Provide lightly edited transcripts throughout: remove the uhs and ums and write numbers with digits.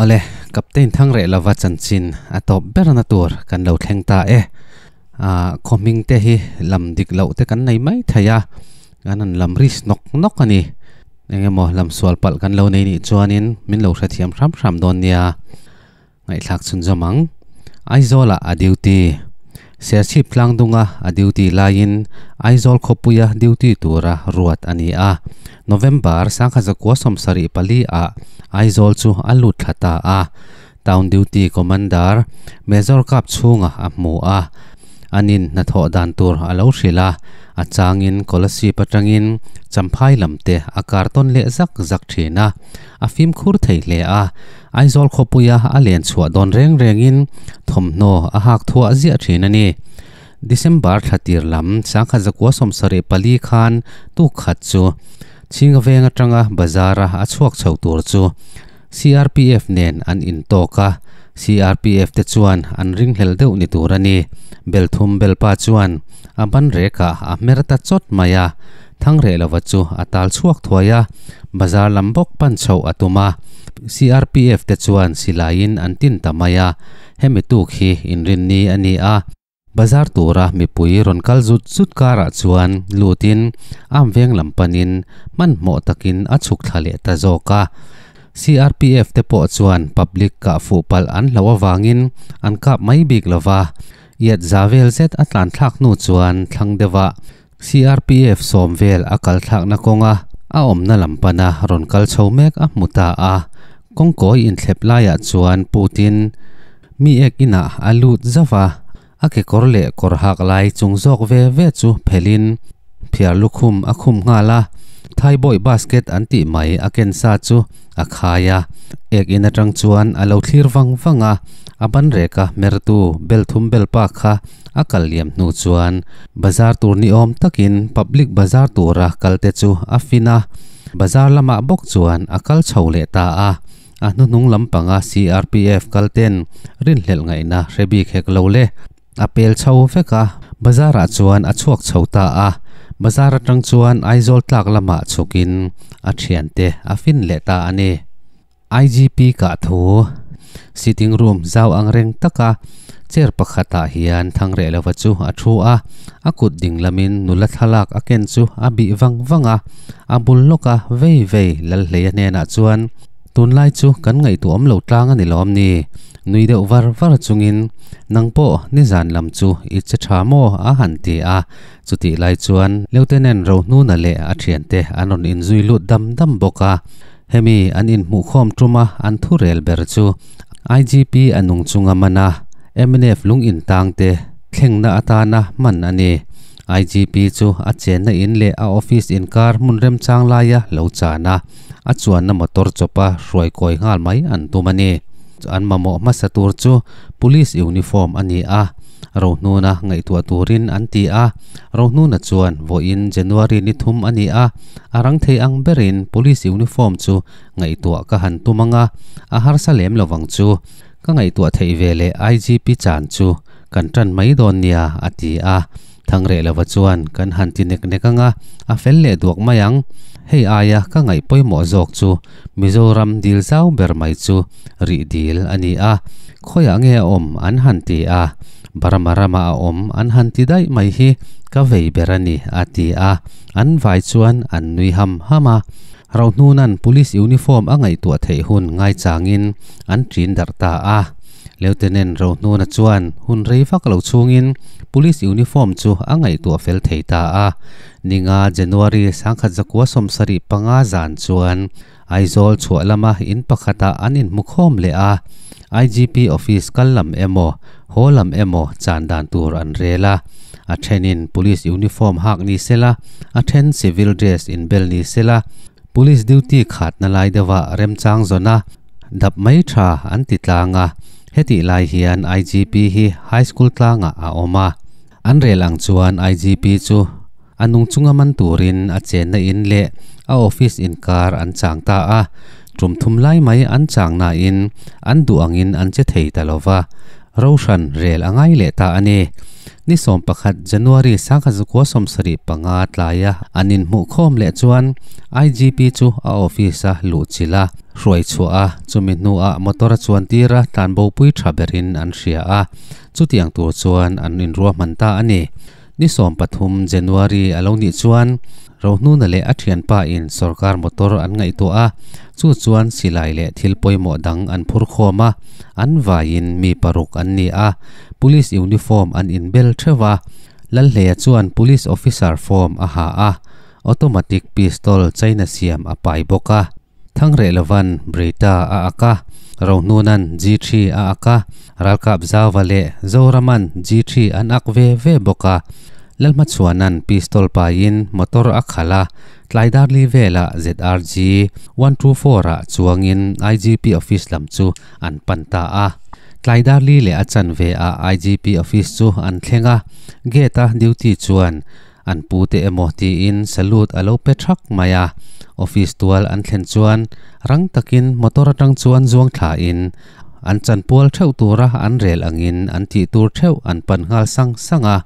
Awle, Captain Thangreh lova chanchin a tawp berna tur kan lo thleng ta e. Ah, khaw hming te hi lam dik loh te kan nei mai thei a, kan han lam ri nawk nawk a ni. Eng emaw lam sual palh kan lo nei nih chuanin min lo hrethiam hram hram dawn nia. Ngaihthlak chhunzawm ang. Aizawlah a duty. Serchhip tlangdunga a duty laiin Aizawl khawpuia duty tura ruat a ni a. November 1974 ah Aizawl chu a lut thla ta a. Town Duty Commander Major Kap chhunga a hmu a. Anin hnathawh dan tur a lo hrilh a, a changin Kolasib atangin Champhai lam te a kar tawn leh zak zak thin a, a fimkhur thei hle a. Aizawl khawpuia a len chhuah dawn reng rengin thawmhnaw a hak thuah ziah thin a ni. December thla tir lam 1974 khan tuk khat chu Chhinga veng atanga bazar-a a chhuak chho tur chu CRPF nen an intawk a, CRPF te chuan an ringhlel deuh ni tur a ni. Belthum belpa chuan a ban rekah a hmer ta chawt mai a, Thangreh lova chu a tal chhuak thuai a, bazar lam bawk pan chhoh a tum a, CRPF te chuan silaiin an tin ta mai a, hemi tuk hi inrinni a ni a. Bazar tura mipui rawn kal zut zut karah chuan lutin am veng lam panin hmanhmawh takin a chhuk thla leh ta zawk a. CRPF te pawh chuan public kah fuh palh an hlauh avangin an kap mai bik lova, iat za vel zet a tlan thlak hnu chuan thlang deuhah CRPF sawm vel a kal thlakna kawnga a awmna lam pana rawn kal chho mek a hmu ta a. Kawngkawi inthlep laiah chuan putin mi ek inah a lut zauh a, a kekawr leh kawr hak lai chung zawk ve ve chu phelhin phiar lukhum a khum nghal a. Thaibawi basket an tih mai a ken sa chu a khai a, ek in atang chuan a lo thlir vang vang a, a ban reka mertu belthum belpa kha A kal liam hnu chuan bazar tur ni awm takin public bazar tura kal te chu a fin a, bazar lamah bawk chuan a kal chho leh ta a. A hnuhnung lampanga CRPF kal ten rinhlelh ngaihna hre bik hek lo le. A pel chho vek a, bazar ah chuan a chhuak chho ta a. Bazar atang chuan Aizawl tlak lamah chhukin a thiante a fin leh ta a ni. IGP kah thu sitting room zau ang reng taka chair pakhatah hian Thangreh lova chu a thu a, a kut ding lamin nula thlalak a ken chu a bih vang vang a, a bul lawka vei vei Lalhleia hnenah chuan tunlai chu kan ngaihtuah awm lo tlang a ni lawm ni? Nui deuh var var chungin nang pawh nizan lam chu i che tha maw? a han ti a, chutih lai chuan Lieutenant Rohnuna leh a thiante an rawn inzui lut dam dam bawk a. Hemi an inhmuhkhawm tuma an thurel ber chu IGP a nung chunga man a, mnf lung intangte thlengna atana hman a ni. IGP chu a chenna in leh a office inkar hmun remchang laia lo chan a, a chuanna motor chawpa hruai kawi nghal mai an tum a ni. An mamawh hmasa tur chu Police uniform a ni a, Rohnuna ngaihtuah turin an ti a, Rohnuna chuan vawiin January ni thum a ni a, a rang thei ang berin Police uniform chu ngaihtuah ka han tum ang a, a harsa lem lo vang chu. Ka ngaihtuah theih ve leh IGP chan chu kan tan mai dawn nia a ti a, Thangreh lova chuan kan han ti nek nek ang a, a fel leh duak mai ang. Hei aia ka ngaih pawimawh zawk chu Mizoram dil zau ber mai chu rih dil a ni a, khawiah nge a awm an han ti a, Burma rama a awm an han ti daih mai hi ka vei ber a ni a ti a, an vai chuan an nui ham ham a. Rohnuna'n Police uniform a ngaihtuah theih hun ngaichangin an ṭin darh ta a. Lieutenant Rohnuna chuan hun rei vak lo chhungin Police uniform chu a ngaihtuah fel thei ta a. Ninga January 1975 zan chuan Aizawl chhuah lama in pakhatah an inhmukhawm leh a, IGP office kal lam emaw, haw lam emaw chan dan tur an rel a. A thenin Police uniform hak ni sela, a then civil dress inbel ni sela, Police duty khatna lai deuhah remchang zawn a, dap mai tha an ti tlang a. Hetih lai hian IGP hi High School tlangah a awm a. An rel ang chuan IGP chu a nung chunga man turin a chenna in leh a office inkar an chang ta a, tum thum lai mai an chang nain an duh angin an che thei ta lo va. Ro hran rel a ngai leh ta a ni. Ni 11 January 1975 tlaia an inhmuhkhawm leh chuan IGP chu a office-a luhchilh a, hruai chhuah a, chumi hnuah motor a chuan tir a, tlanbopui tha berin an hria a, chutiang tur chuan an inruahman ta a ni. Ni 13 January a lo nih chuan Rohnuna leh a thianpa in sorkar motor an ngaihtuah a, chu chuan silai leh thil pawimawh dang an phur khawm a, an vaiin mi paruk an ni a, police uniform an inbel theuh a, Lalhleia chuan police officer form a ha a, automatic pistol China siam a pai bawk a. Thangrehlovan Brita a ak a, Rohnunan G3 a ak a, Ralkap Zauva leh Zoraman G3 an ak ve ve bawk a. Lalhmachhuanan pistol paiin motor a khalh a, Tlaidarli velah ZRG 124 ah chuangin IGP office lam chu an pan ta a. Tlaidarli leh a chanve ah IGP office chu an thleng a, gate a duty chuan An pute emaw tiin salute a lo pe thak mai a, office tual an thlen chuan rang takin motor atang chuan zuang thlain an chanpual theuh tura an rel angin an tih tur theuh an pan nghal sang sang a.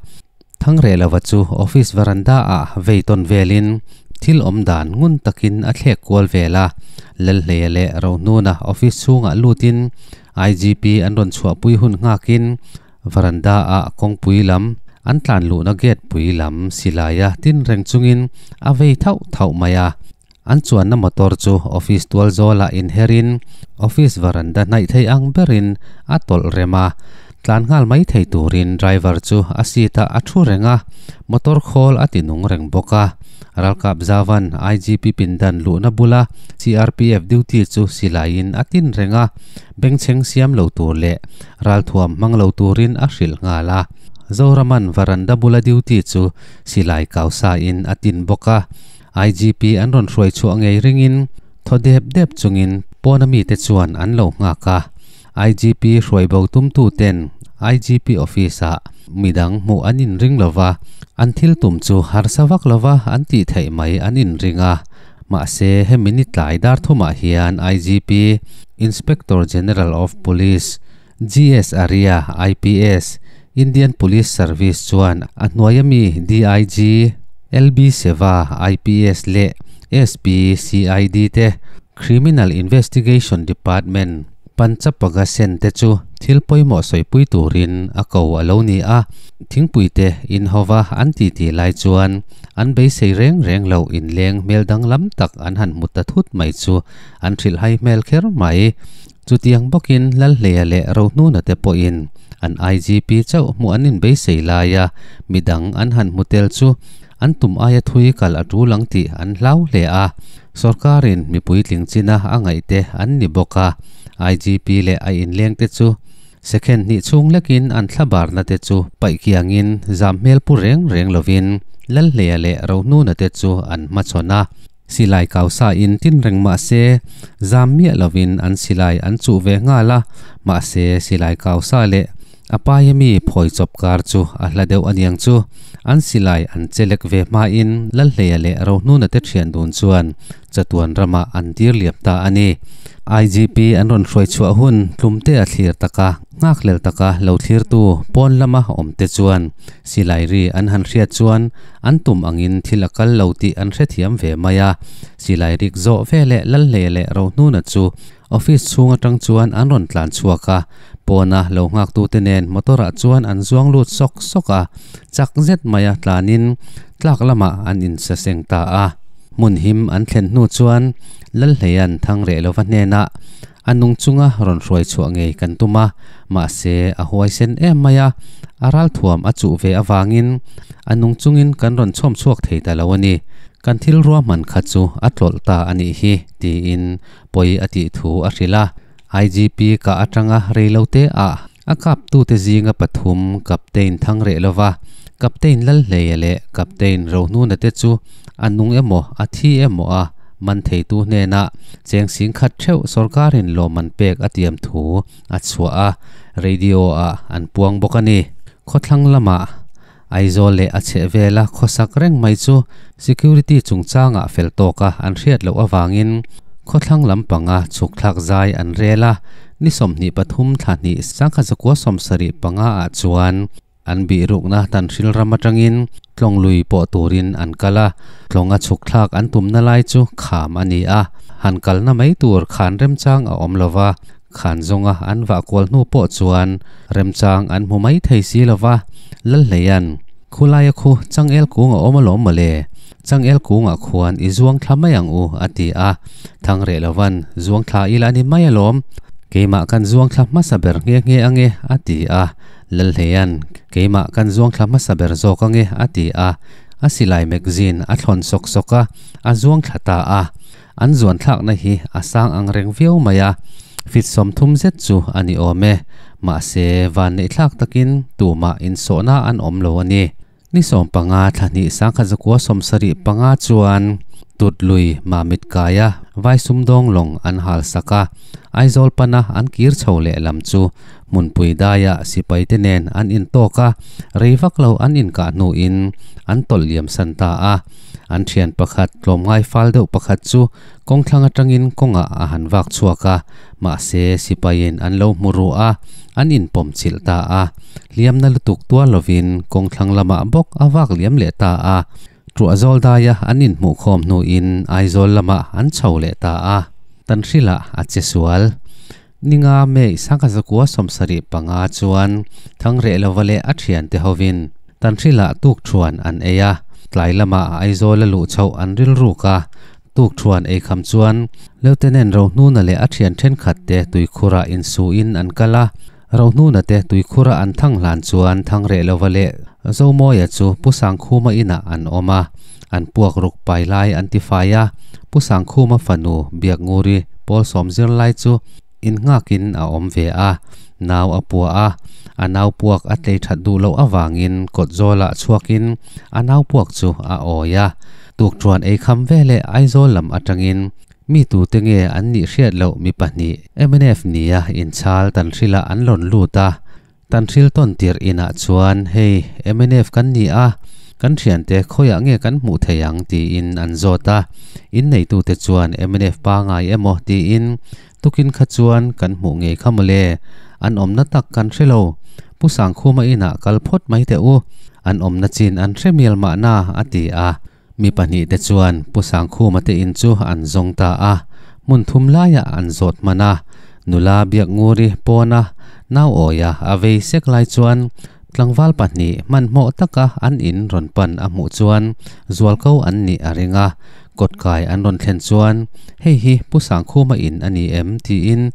Thangrelova chu office veranda ah vei tawn velin thil awm dan ngun takin a thlek kual vel a, Lalhleia leh Rohnuna office chhungah lutin IGP an rawn chhuahpui hun nghakin Veranda ah kawngpui lam an tlan luhna gate pui lam silaia tin reng chungin a vei thauh thauh mai a. An chuanna motor chu office tual zawlah inherin office veranda hnaih thei ang berin a tawlh rem a. Tlan nghal mai thei turin driver chu a seat ah a thu reng a, motor khawl a ti nung reng bawk a. Ralkap Zavan IGP pindan luhna bula CRPF duty chu silaiin a tin reng a, bengchheng siam lo tur leh ralthuam hmang lo turin a hrilh nghal a. Zoraman varanda bula duty chu silai kausain a tin bawk a, IGP an rawn hruai chhuah ngei ringin thaw dep dep chungin pawna mite chuan an lo nghak a. IGP hruai bo tumtuten IGP office-ah midang hmuh an inring lo va, an thil tum chu harsa vak lo va an tih theih mai an inring a. Mahse, hemi ni tlai dar thumah hian IGP, Inspector General of Police, GS Arya, IPS, Indian Police Service chuan a hnuaia mi DIG, LB Seva, IPS leh SP, CID te Criminal Investigation Department, Panchapagasen te chu thil pawimawh sawipui turin a ko a lo ni a, thingpui te in hova an titi lai chuan an beisei reng reng loh inleng hmel danglam tak an han hmu ta thut mai chu an hrilhhai hmel kher mai. Chutiang bawkin Lalhleia leh Rohnuna te pawhin an IGP chauh hmuh an inbeisei laia midang an han hmu tel chu an tum aia thui kal a tul ang tih an hlau hle a, sorkarin mipui tling china a ngaihte an ni bawk a, IGP leh a inlengte chu second hnih chhung lekin an thlabarna te chu paih kiangin zam hmel pu reng reng lovin Lalhleia leh Rohnuna te chu an hmachhawn a. Silai kausa in tin reng mah se, zam miah lovin an silai an chuh ve nghal a, mahse silai kausa leh a paia mi phawi chawp kar chu a hla deuh aniang chu. An silai an che lek ve hmain Lalhleia leh Rohnuna te thian dun chuan chatuan ramah an tir liam ta a ni. IGP an rawn hruai chhuah hun tlumte a thlir taka nghakhlel taka lo thlirtu pawn lama awmte chuan Silai ri an han hriat chuan an tum angin thil a kal lo tih an hrethiam ve mai a. Silai rik zawh veleh Lalhleia leh Rohnuna chu office chhung atang chuan an rawn tlan chhuak a, pawna lo nghaktute nen motor ah chuan an zuang lut sawk sawk a, chak zet maia tlanin tlak lamah an insaseng ta a. Hmun him an thlen hnu chuan Lalhleia'n Thangreh lova hnenah A nung chunga rawn hruai chhuah ngei kan tum a, mahse a huaisen em mai a, a ralthuam a chuh ve avangin a nung chungin kan rawn chhawm chhuak thei ta lo a ni. Kan thil ruahman kha chu a tlawlh ta a nih hi, tiin pawi a tih thu a hrilh a. IGP kah atanga reilote ah a kaptute zinga pathum Captain Thangreh lova, Captain Lalhleia leh Captain Rohnuna te chu a nung emaw a thi emaw a man theitu hnenah cheng sing khat theuh sorkarin lawmman pek a tiam thu a chhuah a, radio ah an puang bawk a ni. Khawthlang lamah Aizawl leh a chhehvela khawsak reng mai chu security chungchangah fel tawka an hriat loh avangin khawthlang lampanga chhukthlak zai an rel a, Ni 23 thla hnih 1975 ah chuan an bihrukna Tanhril ram atangin Tlawng lui pawh turin an kal a, tlawnga chhuk thlak an tumna lai chu kham a ni a, han kalna mai tur khan remchang a awm lova, khan zawnga an vah kual hnu pawh chuan remchang an hmu mai thei si lova, Lalhleian, Khulaia khu changel kung a awm alawm mawle, changel kungah khuan i zuang thla mai ang u a ti a, Thangreh lovan zuang thla ila ni mai alawm, Keimah kan zuang thla hmasa ber nghe nghe ange a ti a, Lalhleian, Keimah kan zuang thla hmasa ber zawk ange a ti a, a silai magazine a thlawn sawk sawk a, a zuang thla ta a. An zuan thlakna hi a sang ang reng viau mai a, fit 30 zet chu a ni awm e. Mahse, van neih thlak takin tumah insawhna an awm lo a ni. Ni 15 thla hnih 1975 chuan Tut lui Mamit kaia vai sumdawng lawng an hal sak a, Aizawl pana an kir chho leh lam chu hmunpui daia sipaite nen an intawk a, rei vak lo an inkah hnuin an tawlh liam san ta a. An thian pakhat tlawmngai fal deuh pakhat chu kawngthlang atangin kawngah a han vak chhuak a, mahse sipaiin an lo hmu ru a, an inpawm chilh ta a. Hliamna lutuk tuar lovin kawngthlang lamah bawk a vak liam leh ta a. Truahzawl daia an inhmuhkhawm hnuin Aizawl lamah an chho leh ta a, Tanhrilah a che sual. Ninga May 1975 chuan Thangreh lova leh a thiante hovin Tanhrilah tukthuan an ei a, tlai lamah Aizawl a luh chhoh an rilruk a, tukthuan ei kham chuan Lieutenant Rohnuna leh a thian thenkhat te tuikhurah insuin an kal a, Rohnuna te tuikhura an thang hlan chuan Thangreh lova leh Zomawia chu Pu Sangkhuma inah an awm a, an puak ruk pai lai an ti fai a, Pu Sangkhuma fanu Biaknguri pawl sawm zir lai chu innghakin a awm ve a, nau a pua a, a nau puak a tlei that duh loh avangin kawt zawlah chhuakin a nau puak chu a awi a, tukṭhuan ei kham veleh Aizawl lam atangin Mi tute nge an nih hriat loh mi pahnih mnf nia inchhal Tanhrilah an rawn lut a, Tanhril tawn tirh inah chuan hei mnf kan ni a, kan thiante khawiah nge kan hmuh thei ang tiin an zawt a, inneitute chuan mnf pangai emaw tiin tukin kha chuan kan hmuh ngei kha mawle, an awmna tak kan hre lo, Pu Sangkhuma inah kal phawt mai teh u, an awmna chin an hre mial mahna a ti a. Mi pahnihte chuan Pu Sangkhuma te in chu an zawng ta a, hmun thum laiah an zawt hman a. Nula Biaknguri pawna nau awia a vei sek lai chuan tlangval pahnih hmanhmawh taka an in rawn pan a hmuh chuan zualko an nih a ring a. Kawtkai an rawn thlen chuan, Hei hi Pu Sangkhuma in a ni em? tiin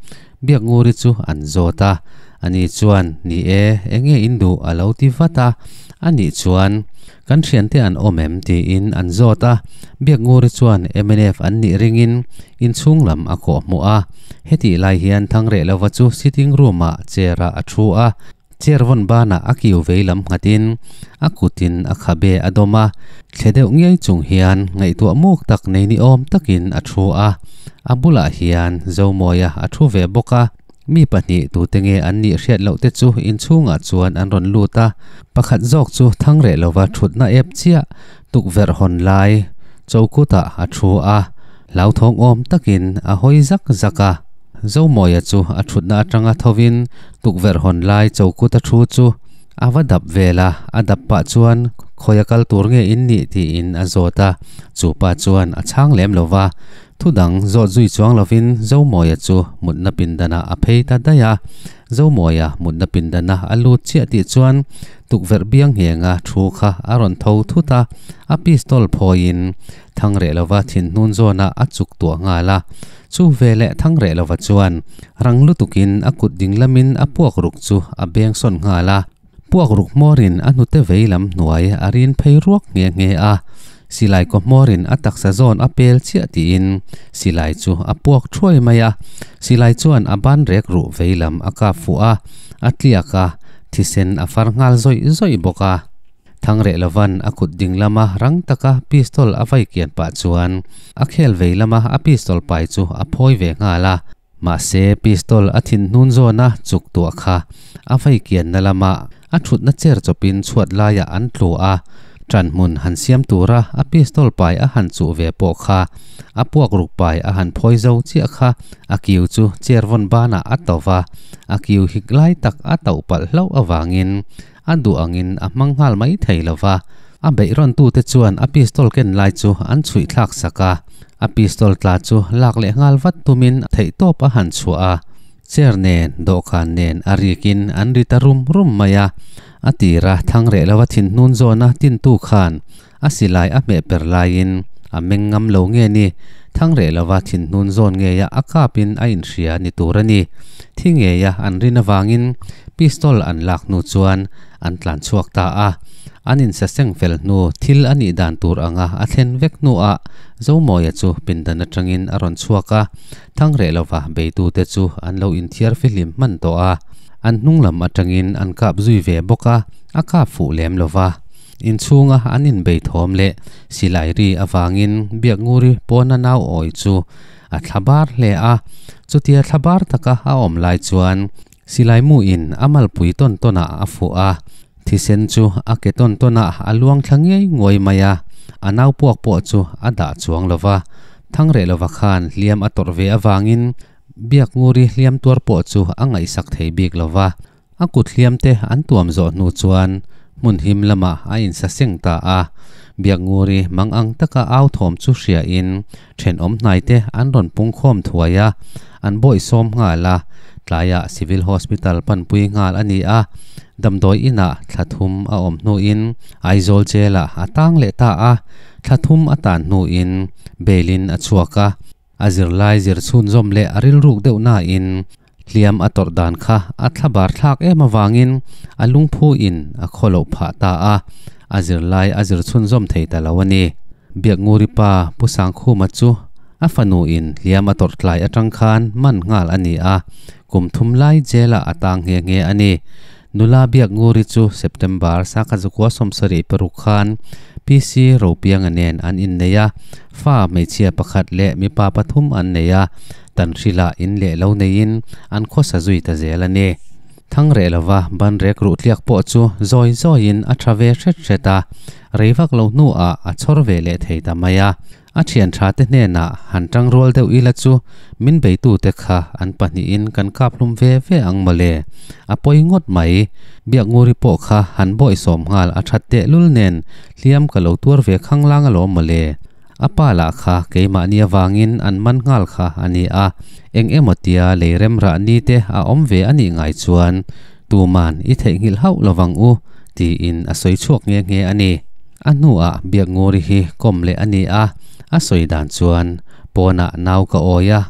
Biaknguri chu an zawt a. Ani chuan, Ni e, enge in duh? a lo ti vat a. Ani chuan, Kan thiante an awm em? tiin an zawt a, Biaknguri chuan mnf an nih ringin inchhung lam a kawh hmuh a. Hetih lai hian Thangreh lova chu sitting room-ah chair-ah a thu a, chair vawn banah a kiu vei lam nghatin a kutin a khabe a dawm a, thle deuh ngiai chung hian ngaihtuah muk tak nei ni awm takin a thu a. A bulah hian Zomawia a thu ve bawk a. Mi pahnih tute nge an nih hriat loh te chu inchhungah chuan an rawn lut a, pakhat zawk chu Thangreh lova thutna ep chiah tukverh hawn lai chokutah a thu a, hlauthawng awm takin a hawi zak zak a. Zomawia chu a thutna atanga thovin tukverh hawn lai chokut a thu chu a va dap vel a, a dap pah chuan khawi a kal tur nge in nih tiin a zawt a, chu pa chuan a chhang lem lova. Thu dang zawt zui chuang lovin Zomawia chu mutna pindanah a phei ta daih a. Zomawia mutna pindana a lut chiah tih chuan tukverh biang nghenga thu kha a rawn tho thut a, a pistol phawiin Thangreh lova thinhnun zawnah a chuk tuah nghal a. Chu veleh Thangreh lova chuan rang lutukin a kut ding lamin a puak ruk chu a beng sawn nghal a. Puak ruk hmawrin a hnute vei lam hnuai a rin phei ruak nghe nghe a, silai kaw hmawrin a taksa zawn a pel chiah tiin silai chu a puak thuai mai a, silai chuan a ban rek ruh vei lam a kap fuh a, a tliak a, thisen a far nghal zawih zawih bawk a. Thangreh lovan a kut ding lama rang taka pistol a vai kian pah chuan a khel vei lama a pistol pai chu a phawi ve nghal a. Mahse, pistol a thin hnun zawna chuk tuah kha a vei kianna lama a thutna chair chawpin chhuat laiah an tlu a, Ṭan hmun han siam tura a pistol pai a han chuh ve pawh kha a puakruk pai a han phawi zo chiah kha a kiu chu chair vawn banah a tauh va, a kiu hik lai tak a tauh palh hlauh avangin a duh angin a hmang nghal mai thei lo va. A beih rawn tute chuan a pistol ken lai chu an chhuih thlak sak a, a pistol tla chu lak leh nghal vat tumin theihtawp a han chhuah a. Chair nen, dawhkan nen a rikin an ri ta rum rum mai a. A tira thang reh lova thinhnun zawna tintu khan a silai a hmeh per laiin a meng ngam lo nge ni, thang reh lova thinhnun zawn ngeia a kapin a inhria ni tur a ni. Thi ngeia an rin avangin pistol an lak hnu chuan an tlan chhuak ta a. An insaseng fel hnu thil a nih dan tur anga a thlen vek hnuah Zomawia chu pindan atangin a rawn chhuak a, thang reh lova beitute chu an lo inthiar fihlim hman tawh a. An hnung lam atangin an kap zui ve bawk a, a kap fuh lem lova. Inchhunga an inbei thawm leh silai ri avangin Biaknguri pawna nau awi chu a thla bar hle a. Chutia thla bar taka a awm lai chuan silai muin a malpui tawn tawnah a fuh a, thisen chu a ke tawn tawnah a luang thla ngei nguai mai a, a nau puak pawh chu a dah chuang lova. Thangreh lova khan hliam a tawrh ve avangin Biaknguri hliam tuar pawh chu a ngaihsak thei bik lo va, a kut hliamte an tuam zawh hnu chuan hmun him lamah a insaseng ta a. Biaknguri mang ang taka au thawm chu hriain thenawm hnaite an rawn pungkhawm thuai a, an bawihsawm nghal a, tlaiah Civil Hospital panpui nghal a ni a. Damdawi inah thla thum a awm hnuin Aizawl Jail-ah a tang leh ta a, thla thum a tan hnuin bail-in a chhuak a. A zirlai zir chhunzawm leh a rilruk deuh nain hliam a tawrh dan kha a thlabar thlak em avangin a lungphu in a khaw loh phah ta a, a zirlai a zir chhunzawm thei ta lo a ni. Biaknguri pa Pu Sangkhuma chu a fanu in hliam a tawrh tlai atang khan man nghal a ni a, kum thum lai jail ah a tang nghe nghe a ni. Nula Biaknguri chu September sakha zakua 76 khan PC Ropianga nen an innei a, fa hmeichhia pakhat leh mipa pathum an nei a, tan hrilah in leh lo neiin an khawsa zui ta zel a ni. Thang reh lova ban rek ruh tliak pawh chu zawi zawiin a tha ve hret hret a, rei vak lo hnuah a chhawr ve leh thei ta mai a. A thian tha te hnenah han tang rual deuh ila chu min beitute kha an pahnihin kan kap hlum ve ve ang mawle. A pawi ngawt mai. Biaknguri pawh kha han bawihsawm nghal a that tehlul nen hliam ka lo tuar ve khanglang alawm mawle. A pa lah kha keimahni avangin an man nghal kha a ni a, eng emaw tia lei rem rah ni te a awm ve a nih ngai chuan tuman i theihnghilh hauh lovang u tiin a sawi chhuak nghe nghe a ni. A hnuah Biaknguri hi kawm leh a ni a, a sawi dan chuan pawnah nau ka awi a,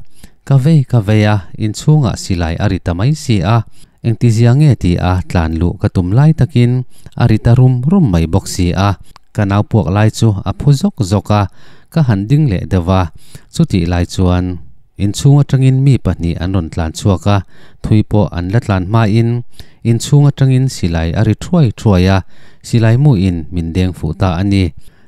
ka vei ka vei a, inchhungah silai a ri ta mai si a, engtizia nge ti a tlan luh ka tum lai takin a ri ta rum rum mai bawk si a, ka nau puak lai chu a phu zawk zawk a, ka han ding leh deuh a, chutih lai chuan inchhung atangin mi pahnih an rawn tlan chhuak a, thui pawh an la tlan hmain inchhung atangin silai a ri thuai thuai a, silai muin min deng fuh ta a ni.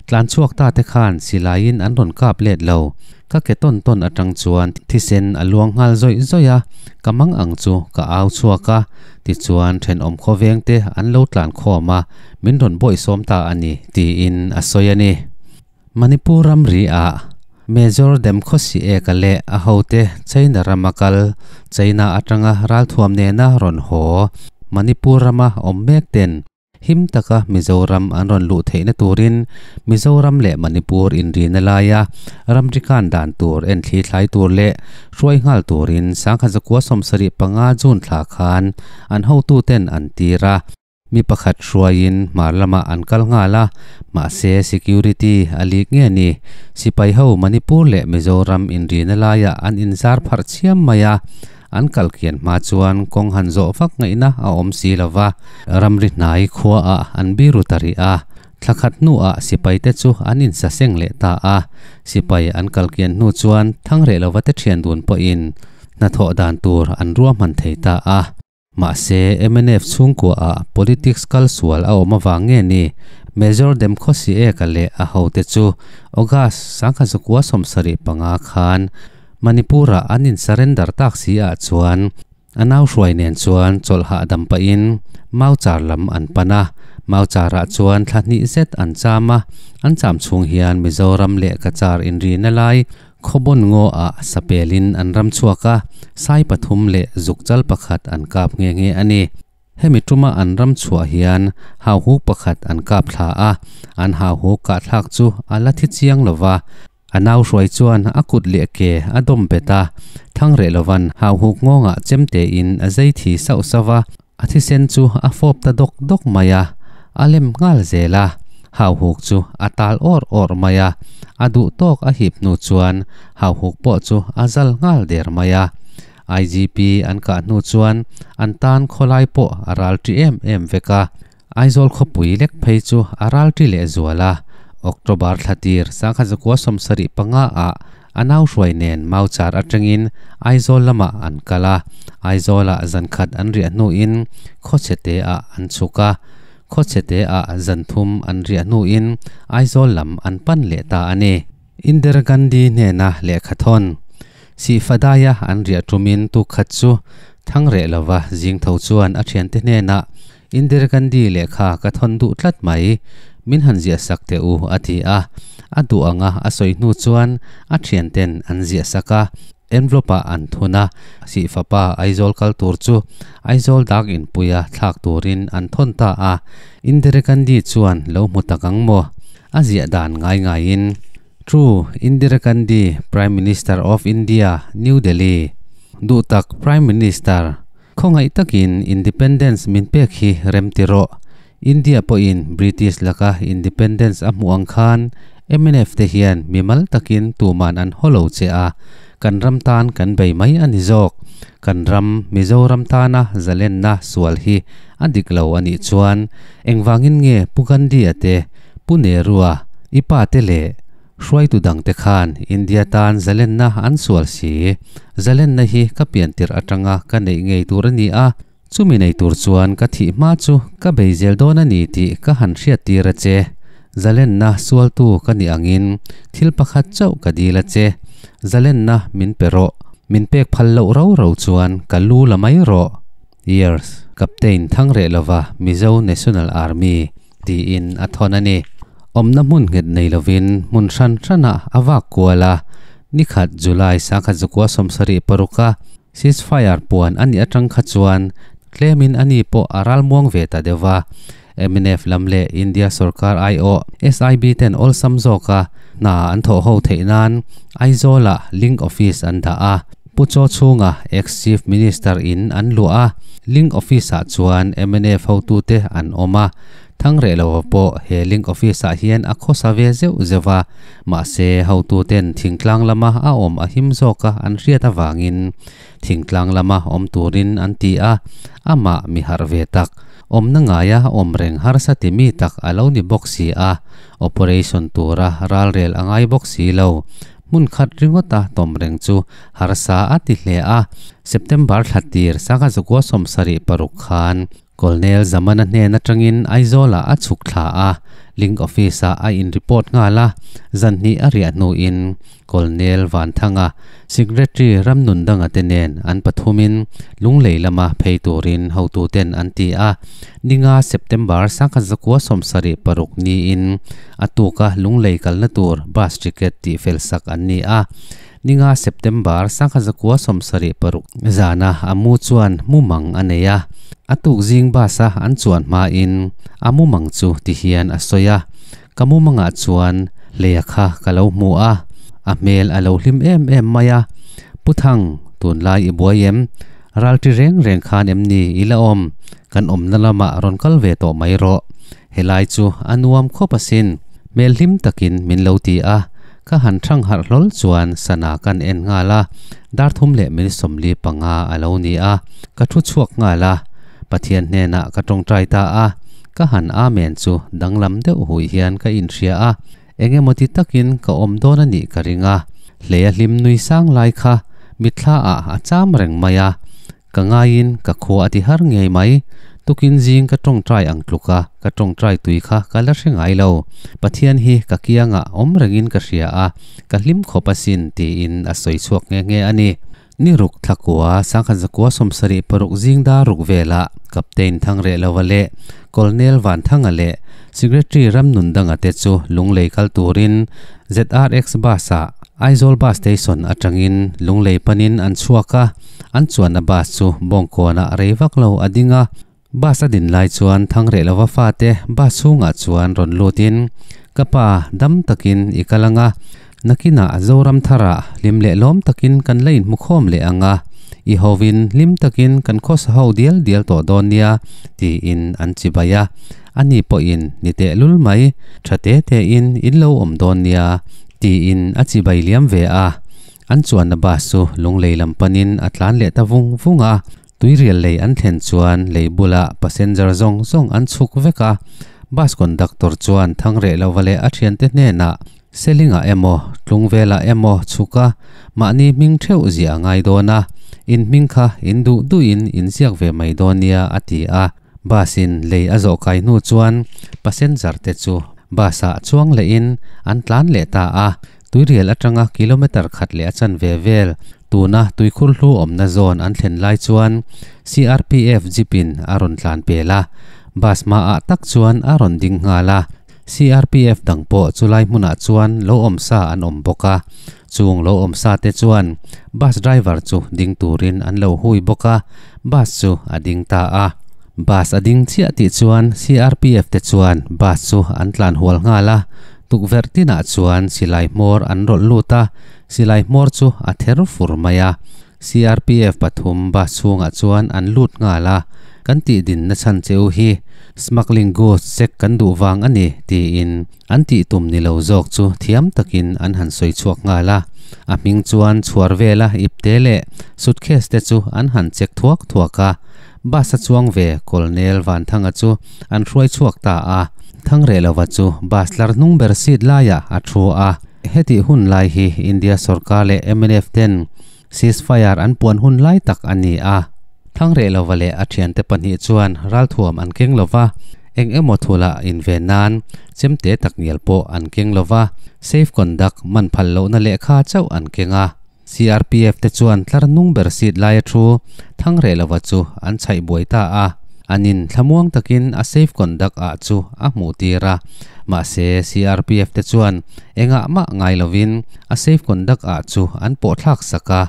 Tlan chhuak ta te khan silaiin an rawn kap let lo. Ka ke tawn tawn atang chuan thisen a luang nghal zawih zawih a, ka mang ang chu ka au chhuak a, tichuan thenawm khawveng te an lo tlan khawm a, min rawn bawihsawm ta a ni, tiin a sawi a ni. Manipur ramri ah Major Demkhosi Eka leh a hote China rama kal, China atanga ralthuam nena rawn haw Manipur rama awm mek ten him taka Mizoram an rawn luh theihna turin Mizoram leh Manipur inrina laia ramri kan dan tur en thli thlai tur leh hruai nghal turin 1975 June thla khan an hotuten an tir a. Mi pakhat hruaiin hmar lamah an kal nghal a, mahse security a lik nge ni? Sipai ho Manipur leh Mizoram inrina laiah an inzar pharh chhiam mai a, an kal kian hma chuan kawng han zawh vak ngaihna a awm si lo va, ramri hnai khuaah an biru ta rih a. Thla khat hnuah sipaite chu an insaseng leh ta a, sipai an kal kian hnu chuan Thangreh lova te thian dun pawhin hnathawh dan tur an ruahman thei ta a. Mahse, mnf chhungkuaah politics kal sual a awm avang nge ni? Major Demkhosi Eka leh a hote chu August 1975 khan Manipur-ah an in surrender tak si ah chuan a nau hruai nen chuan chawlh hahdam pahin Mauchar lam an pan a. Mauchar-ah chuan thla hnih zet an cham a, an cham chhung hian Mizoram leh Cachar inrina lai Khawbawn ngaw-ah sapelin an ram chhuak a, sai pathum leh zukchal pakhat an kap nghe nghe a ni. Hemi tuma an ram chhuah hian hauhuk pakhat an kap thla a, an hauhuk kahthlak chu a la thi chiang lo va, a nau hruai chuan a kut leh ke a dawm bet a, Thangreh lovan hauhuk ngawngah chemtein a zai thi sauh sauh va, A thisen chu a fawp ta dawk dawk mai a, a lem nghal zel a. Hauhuk chu a tal awr awr mai a, a duh tawk a hip hnu chuan hauhuk pawh chu a zal nghal der mai a. IGP an kah hnu chuan an tan khawlai pawh a ral ṭi em em vek a. Aizawl khawpui lek phei chu a ral ṭi leh zual a. October thla tir sangkhat zakua 75 ah A nau hruai nen Mauchar atangin Aizawl lamah an kal a, Aizawlah zan khat an riah hnuin Khawchhete ah an chhuk a, Khawchhete ah zan thum an riah hnuin Aizawl lam an pan leh ta a ni. Indira Gandhi hnena lehkha thawn Sihfadaia an riah tumin tukkhat chu Thangreh lova zing tho chuan a thiante hnenah Indira Gandhi lehkha ka thawn duh tlat mai, min han ziah sak teh u a ti a. A duh anga a sawi hnu chuan a thianten an ziah sak a, envelope ah an thun a, Sihfapa Aizawl kal tur chu Aizawl dak inpuia thlak turin an thawn ta a. Indira Gandhi chuan lo hmu tak ang maw? A ziah dan ngai ngaiin, True, Indira Gandhi, Prime Minister of India, New Delhi. Duh tak Prime Minister. Khawngaih takin Independence min pek hi rem ti rawh. India pawhin British laka Independence a hmuh ang khan mnf te hian mimal takin tuman an haw lo che a, kan ram tan kan bei mai a ni zawk. Kan ram, Mizoram tana zalenna sual hi a dik lo a nih chuan engvangin nge Pu Gandhi-a te, Pu Nehru-a, i pa te leh Hruaitu dangte khan India tan zalenna an sual si. Zalenna hi ka pian tirh atanga ka neih ngei tur a ni a, chumi nei tur chuan ka thih hma chu ka bei zel dawn a ni tih ka han hriat tir a che. Zalenna sualtu ka nih angin thil pakhat chauh ka dil a che. Zalenna min pe rawh. Min pek phal loh rau rau chuan ka lu la mai rawh. Years, Captain Thangreh lova Mizo National Army. Tiin a thawn a ni. Awmna hmun nghet nei lovin hmun hran hranah a vak kual a, nikhat July sangkhat zakua 76 a ceasefire puan a nih atang kha chuan tlemin a ni pawh a ralmuang ve ta deuh va. Mnf lam leh India sorkar aiawh SIB ten awlsam zawka hna an thawh ho theih nan Aizawlah link office an dah a, Pu Chaw chhunga ex-Chief Minister in an luah a, link office-ah chuan mnf hotute an awm a, Thangreh lova pawh he link office-ah hian a khawsa ve zeuh zeuh a, mahse hotuten thingtlang lama a awm a him zawka an hriat avangin thingtlang lama awm turin an ti a, amah mi harh ve tak, awmna ngaia awm reng harsa ti mi tak a lo ni bawk si a, operation tura ralrel a ngai bawk si lo. Hmun khat ringawta tawm reng chu harsa a ti hle a. September thla tir sangha zakua 76 khan Colonel Zamana hnen atangin Aizawlah a chhuk thla a, Link Office-ah a in report nghal a, zan hnih a riah hnuin Colonel Vanthanga, Secretary Ramnundanga te nen an pathumin Lunglei lama phei turin hotuten an ti a. Ninga September 1976 niin a tuka Lunglei kalna tur bus ticket tihfel sak an ni a. Ninga September 1976 zana a mu chuan mumang a nei a. A tuk zing bus-a an chuan hmain a mumang chu ti hian a sawi a, Ka mumangah chuan Leia kha ka lo hmu a, a hmel a lo hlim em em mai a. Pu Thang, tunlai i buai em? Ralṭi reng reng khan em ni i la awm? Kan awmna lamah rawn kal ve tawh mai rawh. Helai chu a nuam khawp asin. Hmel hlim takin min lo ti a, ka han thang harh hlawl chuan sana kan en nghal a, dar thum leh min 45 a lo ni a, ka thu chhuak nghal a, Pathian hnenah ka tawngtai ta a, ka han amen chu danglam deuh hui hian ka inhria a, eng emaw ti takin ka awm dawn a nih ka ring a, hleia hlim nui sang lai kha mitthla ah a cham reng mai a, Ka ngaiin ka khua a ti har ngei mai. Tukin zing ka tawngtai ang tluk a, ka tawngtai tui kha ka la hre ngai lo. Pathian hi ka kiangah awm rengin ka hria a, ka hlim khawp asin tiin a sawi chhuak nghe nghe a ni. Ni ruk thlakua 1976 zing dar ruk velah Captain Thangrehlova leh Colonel Vanthanga leh Secretary Ramnundanga te chu Lunglei kal turin ZRX Bus-ah Aizawl Bus Station atangin Lunglei panin an chhuak a, an chuanna bus chu Bawngkawnah rei vak lo a ding a. Bus a din lai chuan Thangrehlova fate bus chhungah chuan rawn lutin, Ka pa, dam takin i kal ang a, nakinah Zoram tharah hlim leh lawm takin kan la inhmu khawm leh ang a, i hovin hlim takin kan khawsa ho dial dial tawh dawn nia, tiin an chibai a. Ani pawhin ni tehlul mai, tha te tein in lo awm dawn nia, tiin a chibai liam ve a. An chuanna bus chu Lunglei lam panin a tlan leh ta vung vung a. Tuirial lei an thlen chuan lei bulah passenger zawng zawng an chhuk vek a. Bus conductor chuan Thangreh lova leh a thiante hnenah Selingah emaw, Tlungvelah emaw chhuk a, mahni hming theuh ziah a ngai dawn a, in hming kha in duh duhin in ziak ve mai dawn nia a ti a. Bus in lei a zawh kai hnu chuan passenger te chu bus ah chuang lehin an tlan leh ta a, Tuirial atanga kilometre khat leh a chanve vel tuna tuikhur hlu awmna zawn an thlen lai chuan CRPF jeep in a rawn tlan pel a, bus hmaah tak chuan a rawn ding nghal a, CRPF dang pawh chulai hmunah chuan lo awm sa an awm bawk a, chung lo awm sa te chuan bus driver chu ding turin an lo hui bawk a, bus chu a ding ta a. Bus a ding chiah tih chuan CRPF te chuan bus chu an tlan hual nghal a, tukverh tinah chuan silai hmawr an rawlh lut a, silai hmawr chu a ther fur mai a. CRPF pathum bus chhungah chuan an lut nghal a, Kan tih dinna chhan che u hi smuggling goods check kan duh vang a ni, tiin an tih tum ni lo zawk chu thiam takin an han sawi chhuak nghal a. A hming chuan chhuar vela ipte leh suitcase te chu an han check thuak thuak a. Bus a chuang ve Colonel Vanthanga chu an hruai chhuak ta a. Thangrehlova chu bus tlar hnung ber seat laiah a thu a. Hetih hun lai hi India sorkar leh mnf ten ceasefire an puan hun lai tak a ni a. Thangrehlova leh a thiante pahnih chuan ralthuam an keng lova, eng emaw thula inven nan chemte takngial pawh an keng lova, safe conduct man phal lohna lehkha chauh an keng a. CRPF te chuan tlar hnung ber seat laia thu Thangrehlova chu an chhaih buai ta a, an in thlamuang takin a safe conduct ah chu a hmuh tir a. Mahse CRPF te chuan engah mah ngai lovin a safe conduct ah chu an pawh thlak sak a.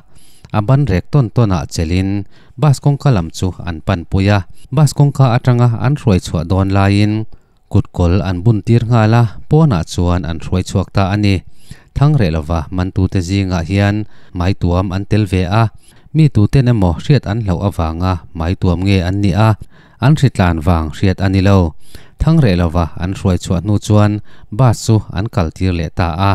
A ban rek tawn tawn ah chelhin bus kawngka lam chu an pan pui a. Bus kawngka atanga an hruai chhuah dawn laiin Kutkawl an bun tir nghal a, pawnah chuan an hruai chhuak ta a ni. Thangreh lova mantute zingah hian maituam an tel ve a, mi tuten emaw hriat an hlauh avanga maituam nge an nih a, an hritlan vang hriat a ni lo. Thangreh lova an hruai chhuah hnu chuan bus chu an kal tir leh ta a.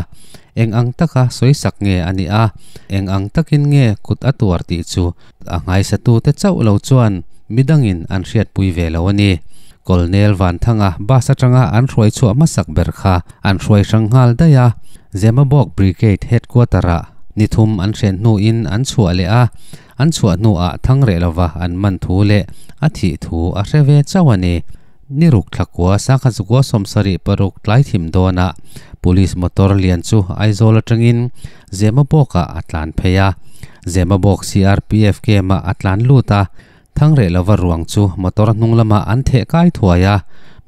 Eng ang taka sawisak nge a nih a, eng ang takin nge kut a tuar tih chu a nghaisatute chauh lo chuan midangin an hriatpui ve lo a ni. Colonel Vanthanga bus atanga an hruai chhuah hmasak ber kha an hruai hrang nghal daih a, Zemabawk Brigade Headquarter-ah ni thum an hren hnuin an chhuah leh a, an chhuah hnuah Thangreh lova an man thu leh a thih thu a hre ve chauh a ni. Ni ruk thlakua sangha zukua 76 tlai thim dawnah Police motor lian chu Aizawl atangin Zemabawk-ah a tlan phei a, Zemabawk CRPF camp-ah a tlan lut a, Thangreh lova ruang chu motor hnung lamah an theh kai thuai a,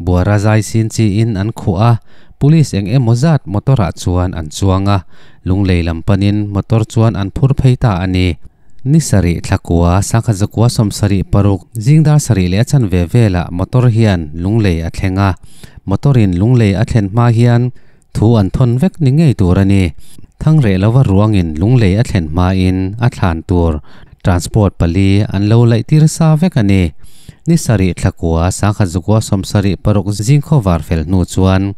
buara zai sin chiin an khuh a, police eng emaw zat motor ah chuan an chuang a, lunglei lam panin motor chuan an phur phei ta a ni. Ni sarih thlakua sangha zakua 76 zingdar sarih leh a chanve velah motor hian lunglei a thleng a, motor in lunglei a thlen hma hian thu an thawn vek ni ngei tur a ni. Thangreh lova ruangin lunglei a thlen hmain a thlan tur transport pali an lo laih tir sa vek a ni. Ni sarih thlakua sangkhat zukua 76 zingkhaw var fel hnu chuan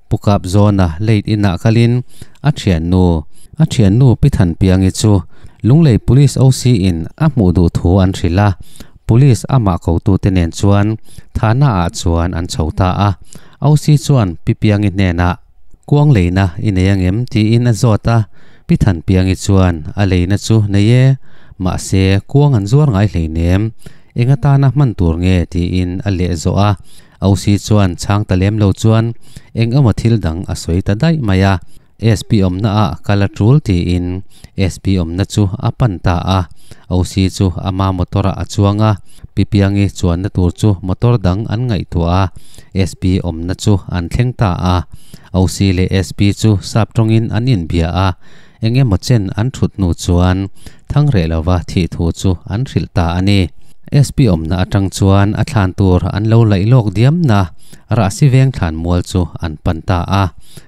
Pukap zawna late inah kalin a thiannu a thiannu Pi Thanpiangi chu Lunglei Police OC in a hmuh duh thu an hrilh a, Police amah kotute nen chuan Thana ah chuan an chho ta a. OC chuan Pi Piangi hnenah, Kuang leina i nei angem? tiin a zawt a. Pi Thanpiangi chuan, A leina chu nei e, mahse kuang an zuar ngai hleinem, eng atana hman tur nge? tiin a leh zawh a. OC chuan chhang ta lem lo chuan eng emaw thil dang a sawi ta daih mai a. SP awmna ah kal a tul tiin SP awmna chu a pan ta a. OC chu ama motor ah a chuang a, Pi Piangi chuanna tur chu motor dang an ngaihtuah a, SP awmna chu an thleng ta a. OC leh SP chu sap tawngin an inbia a, eng emaw chen an thut hnu chuan Thangreh lova thih thu chu an hrilh ta a ni. SP awmna atang chuan a thlan tur an lo laih lawk diam na Rahsi veng thlan mual chu an pan ta a.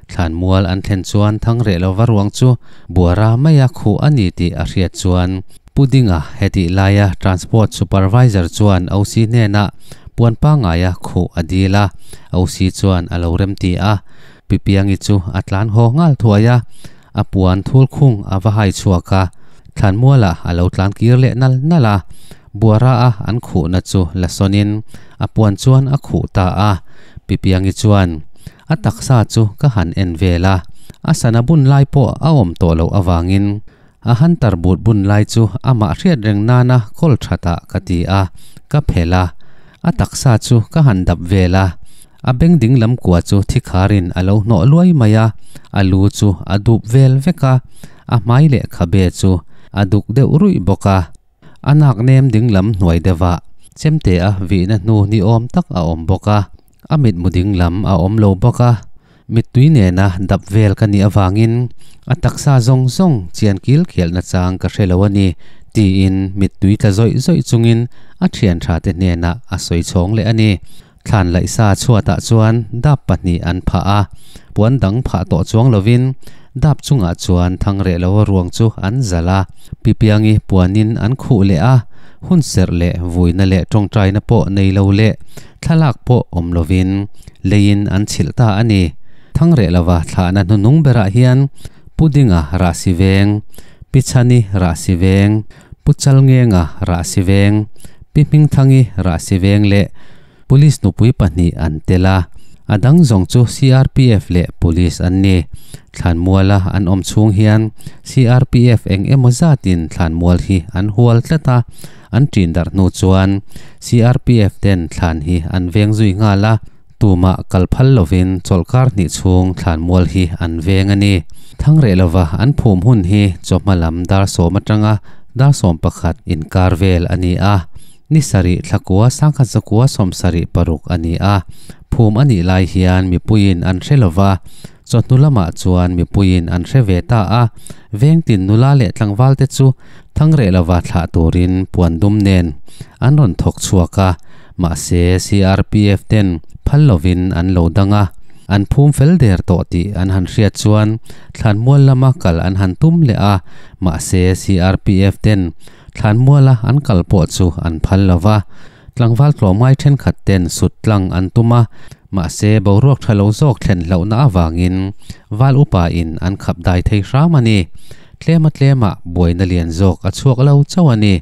Thlan mual an thlen chuan Thangreh lova ruang chu buara maia khuh a ni tih a hriat chuan Pu Dinga hetih laia Transport Supervisor chuan OC hnenah puan pangaia khuh a dil a, OC chuan a lo remti a. Pi Piangi chu a tlan haw nghal thuai a, a puan thul khung a va hai chhuak a, thlanmualah a lo tlan kir leh nal nal a, buara a an khuhna chu la sawnin a puan chuan a khuh ta a. Pi Piangi chuan a taksa chu ka han en vel a, a sana bun lai pawh a awm tawh loh avangin a hunter but bun lai chu amah hriat reng nana kawl thatah ka ti a, ka phelh a, a taksa chu ka han dap vel a. A beng ding lam kua chu thi kharin a lo hnawh luai mai a, a lu chu a dup vel vek a, a hmai leh khabe chu a duk deuh ruih bawk a. A nak nem ding lam hnuai deuhah chemte a vihna hnu ni awm tak a awm bawk a, a mitmu ding lam a awm lo bawk a. Mittui nena dap vel ka nih avangin a taksa zawng zawng chian kil khialna chang ka hre lo a ni, tiin mittui tla zawih zawih chungin a thian thate hnenah a sawi chhawng leh a ni. Thlan laihsa chhuatah chuan dap pahnih an phah a, puan dang phah tawh chuang lovin dap chungah chuan thangreh lo ruang chu an zalh a, Pipiangi puanin an khuh leh a, hun serh leh vuina leh tawngtaina pawh nei lo leh thlalak pawh awm lovin leiin an chhilh ta a ni. Thangreh lova thlahna hnuhnung berah hian Pu Dinga Rahsi Veng, Pi Chhani Rahsi Veng, Pu Chalngenga Rahsi Veng, Pi Hmingthangi Rahsi Veng leh Police nupui pahnih an tel a, a dang zawng chu CRPF leh Police an ni. Thlanmuala an awm chhung hian CRPF eng emaw zatin thlanmual hi an hual tlat a, an ṭin darh hnu chuan CRPF ten thlan hi an veng zui nghal a, tumah kal phal lovin chawlhkar hnih chhung thlanmual hi an veng a ni. Thangreh lova an phum hun hi chawhma lam dar sawm atanga dar 11 inkar vel a ni a. Ni sarih thlakua sangkhat zakua 76 a ni a, phum a nih lai hian mipuiin an hre lo va, chawhnu lamah chuan mipuiin an hre ve ta a, vengtin nula leh tlangvalte chu thangreh lova thlah turin puan dum nen an rawn thawk chhuak a, mahse CRPF ten phal lovin an lo dang a, an phum fel der tawh tih an han hriat chuan thlanmual lama kal an han tum leh a, mahse CRPF ten Thlanmuala an kal pawh chu an phal lo va, tlangval tlawmngai thenkhat ten sut tlang an tum a, mahse boruak tha lo zawk thlen hlauhna avangin val upa in an khap dai thei hram a ni. Tlema tlemah buaina lian zawk a chhuak lo chauh a ni.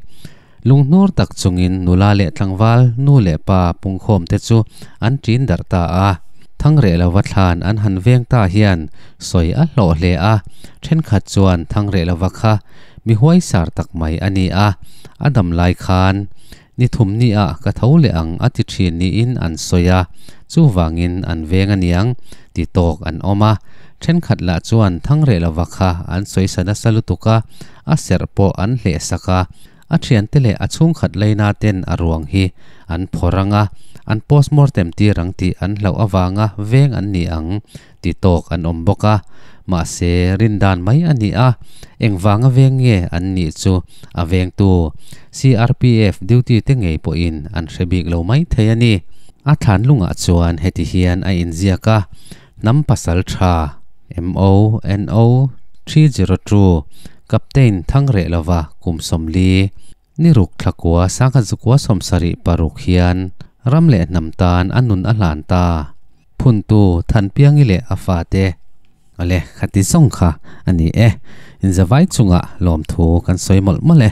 Lunghnur tak chungin nula leh tlangval nu leh pa pungkhawm te chu an ṭin darh ta a. Thangreh lova thlan an han veng ta hian sawi a hlawh hle a, thenkhat chuan Thangreh lova kha Mi huaisar tak mai a ni a, a dam lai khan ni thum ni ah ka tho leh ang a ti thin niin an sawi a, chuvangin an veng a niang ti tawk an awm a, thenkhat lah chuan thangreh lova kha an sawi sa nasa lutuk a, a serh pawh an hleh sak a, a thiante leh a chhungkhat laina ten a ruang hi an phawrh ang a, an postmortem tir ang tih an hlauh avanga veng an ni ang ti tawk an awm bawk a, mahse rindan mai a ni a, engvanga veng nge an nih chu a vengtu CRPF duty te ngei pawhin an hre bik lo mai thei a ni. A thlan lungah chuan heti hian a inziak a, Hnam pasal tha, MO, NO, 302, Captain Thangrehlova kum 40, Ni ruk thlakua sangkhat zukua 76 hian ram leh hnam tan a nun a hlan ta. Phuntu Thanpiangi leh a fate Ale khati zawng kha a ni e. Inzavai chungah lawmthu kan sawi mawlh mawlh e.